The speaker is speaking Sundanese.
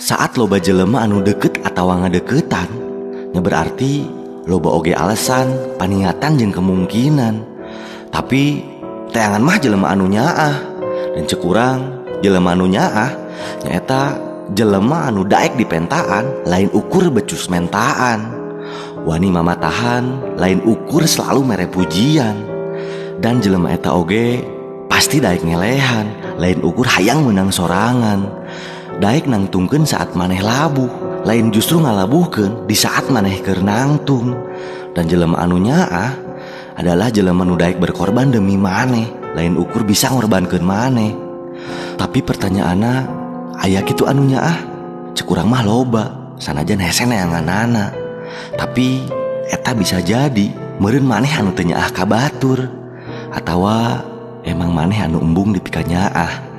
Saat loba jelema anu deket atawa ngadeukeutan, nya berarti loba oge alasan, paniatan jeung kemungkinan. Tapi teangan mah jelema anu nyaah, dan cek urang jelema anu nyaah nyaeta jelema anu daek dipentaan lain ukur becus mentaan. Wani mamatahan lain ukur selalu mere pujian. Dan jelema eta oge pasti daek ngelehan lain ukur hayang menang sorangan. Daek nangtungkeun saat maneh labuh, lain justru ngalabuhkeun di saat maneh keur nangtung. Dan jelema anu nyaah adalah jelema nu daek berkorban demi maneh, lain ukur bisa ngorbankeun maneh. Tapi pertanyaanna, aya kitu anu nyaah? Cek urang mah loba, sanajan hese neanganana. Tapi eta bisa jadi meureun maneh anu teu nyaah ka batur, atawa emang maneh anu embung dipikanyaah.